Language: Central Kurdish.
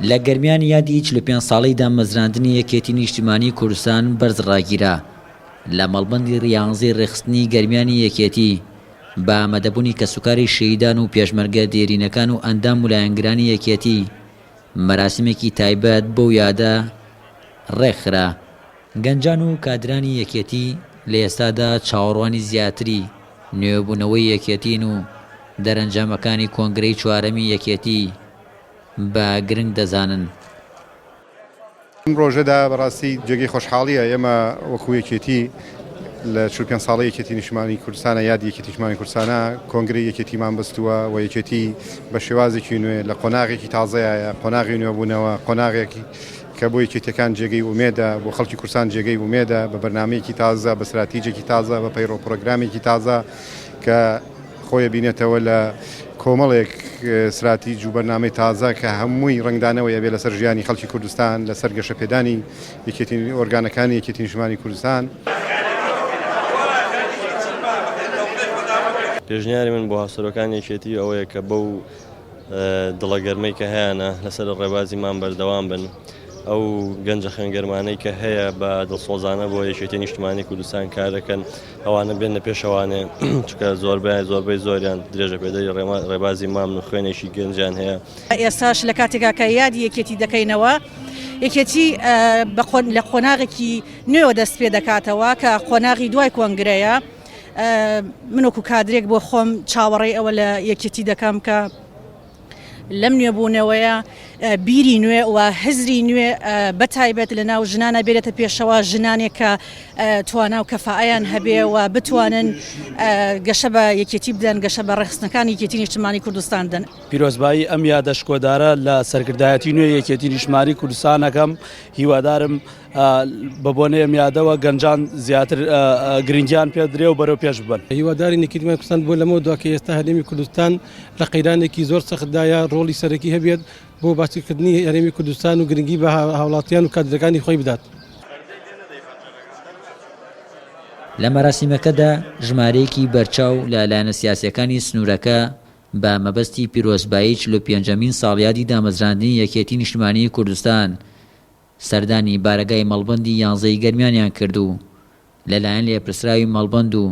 لە گەرمیان یادی 45 ساڵەی دامەزراندنی یەکێتی نیشتیمانی کوردستان بەرز ڕاگیرا لە مەڵبەندی ڕیانزەی ڕێکخستنی گەرمیانی یەکێتی بە ئامادەبوونی کەسوکاری شەهیدان و پێشمەرگە دێرینەکان و ئەندام و لایەنگرانی یەکێتی مەراسیمێکی تایبەت بەو یادە ڕێکخرا. گەنجان و کادرانی یەکێتی لە ئێستادا چاوەڕوانی زیاتری نوێبوونەوەی یەکێتین و دەرەنجامەکانی کۆنگرەی چوارەمی یەکێتی بە گرنگ دەزانن. لەم ڕۆژەدا بەڕاستی جێگەی خۆشحاڵیە ئێمە وەکو یەکێتی لە 45 ساڵی یەکێتی نیشتمانی کوردستانە یادی یەکێتی نیشتمانی کوردستانە کۆنگرەی یەکێتیمان بەستووە و یەکێتی بە شێوازێکی نوێ لە قۆناغێکی تازەیە قۆناغی نوێبوونەوە قۆناغێکی کە بۆ یەکێتیەکان جێگەی ئومێدە بۆ خەڵکی کوردستان جێگەی ئومێدە بە بەرنامەیەکی تازە بە ستراتیجێکی تازە بە پەیڕەو پرۆگرامێکی تازە کە خۆی بینێتەوە لە کۆمەڵێک ستراتیج و بەرنامەی تازە کە هەمووی ڕەنگدانەوەی ئەبێ لەسەر ژیانی خەڵکی کوردستان لەسەر گەشەپێدانی یەکێتی ئۆرگانەکانی یەکێتی نیشتمانی کوردستان. پێشنیاری من بۆ هاوسەرۆکانی یەکێتی ئەوەیە کە بەو دڵە گەرمەی کە هەیانە لەسەر ڕێبازی مام بەردەوام بن. ئەو گەنجە خوێنگەرمانەی کە هەیە بە دڵسۆزانە بۆ یەکێتی نیشتمانی کوردستان کار دەکەن ئەوانە بێنە پێشەوانێ چونکە زۆربەیان زۆربەی زۆریان درێژە پێدەری ڕێبازی مامن و خوێنێکی گەنجیان هەیە. ئێستاش لە کاتێکا کە یادی یەکێتی دەکەینەوە یەکێتی لە قۆناغێکی نوێوە دەست پێ دەکاتەوە کە قۆناغی دوای کۆنگرەیە من وەکو کادرێک بۆ خۆم چاوەڕێی ئەوە لە یەکێتی دەکەم کە لەم نوێبوونەوەیە بیری نوێ و هزری نوێ بە تایبەت لە ناو ژنانە بێنێتە پێشەوە، ژنانێک کە توانا و کەفائەیان هەبێ و بتوانن گەشە بە یەکێتی بدەن، گەشە بە ڕێکخستنەکانی یەکێتی نیشتمانی کوردستان بدەن. پیرۆزبایی ئەم یادە شکۆدارە لە سەرکردایەتی نوێی یەکێتی نیشتمانی کوردستان ئەکەم، هیوادارم بە بۆنەی ئەم یادەوە گەنجان زیاتر گرنگیان پێدرێ و بەرەو پێش ببەن. هیوادارین یەکێتی نیشتمانی کوردستان بۆ لەمەو دوا کە ئێستا هەرێمی کوردستان لە قەیرانێکی زۆر سەختدایە ڕۆڵی سەرەکی هەبێت بۆ باشترکردنی هەرێمی کوردستان و گرنگی بە هاوڵاتیان و کادرەکانی خۆی بدات. لە مەراسیمەکەدا ژمارەیەکی بەرچاو لە لایەنە سیاسییەکانی سنوورەکە بە مەبەستی پیرۆزبایی 45ەمین ساڵیادی دامەزراندنی یەکێتی نیشتمانیی کوردستان سەردانی بارەگای مەڵبەندی یانزەی گەرمیانیان کرد و لەلایەن لێپرسراوی مەڵبەند و.